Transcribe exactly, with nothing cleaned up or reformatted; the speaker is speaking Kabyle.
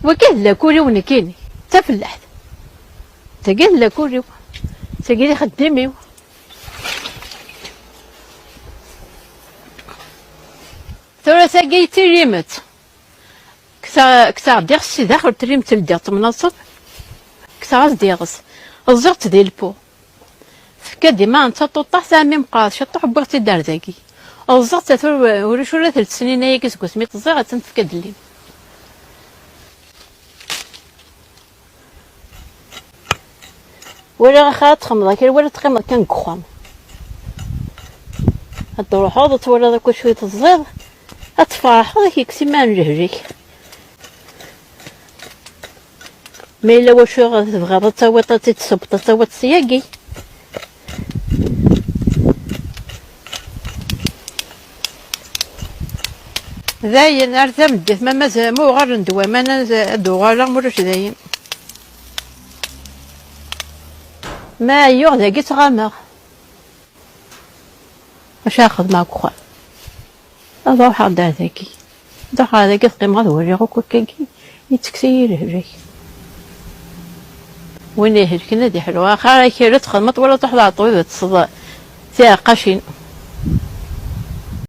Wagi d lakul-iw nekkini, d tafellaḥt. Tagi d lakul-iw, tagi d ixeddim-iw. Tura tagi d tilimet. Kkseɣ-, kkseɣ-d iɣes si daxel n tilimet, ldiɣ-tt mnaṣef. Kkseɣ-as-d iɣes. Ẓẓiɣ-tt di lpu. Tefka-d iman d taṭuṭaḥt, armi meqqret ciṭuḥ, wwiɣ-tt-id ar dagi. Ẓẓiɣ-tt, ur, ulac ula d letniyen-agi seg wasmi tt-ẓẓiɣ, attan tefka-d llim. Walaɣ axir ad txemmeḍ akal, wala ad teqqimeḍ kan deg uxxam. Ad d-truḥeḍ, ad twaliḍ akk acu i teẓẓiḍ, ad tferḥeḍ, ad k-yekkes iman lehlak. Ma yella wacu tebɣiḍ ad tawiḍ, ad tt-id-tessebbṭeḍ, ad tawiḍ syagi. Dayen, ar tameddit, ma mazal, ma uɣalen-d waman, ad, ad uɣaleɣ, ma ulac dayen. Ma ɛyuɣ, dagi ttɣamaɣ. Acu ara xedmeɣ deg uxxam? Ad ruḥeɣ-d ar dagi. Ad ruḥeɣ ar dagi, ad qqimeɣ ad waliɣ akk akkagi. Yettekkes-iyi lehlak. Win ihelken ad iḥlu. Axir akal ad txedmeḍ wala ad truḥeḍ ar ṭṭbib ad teṭṭseḍ tiɛeqqacin.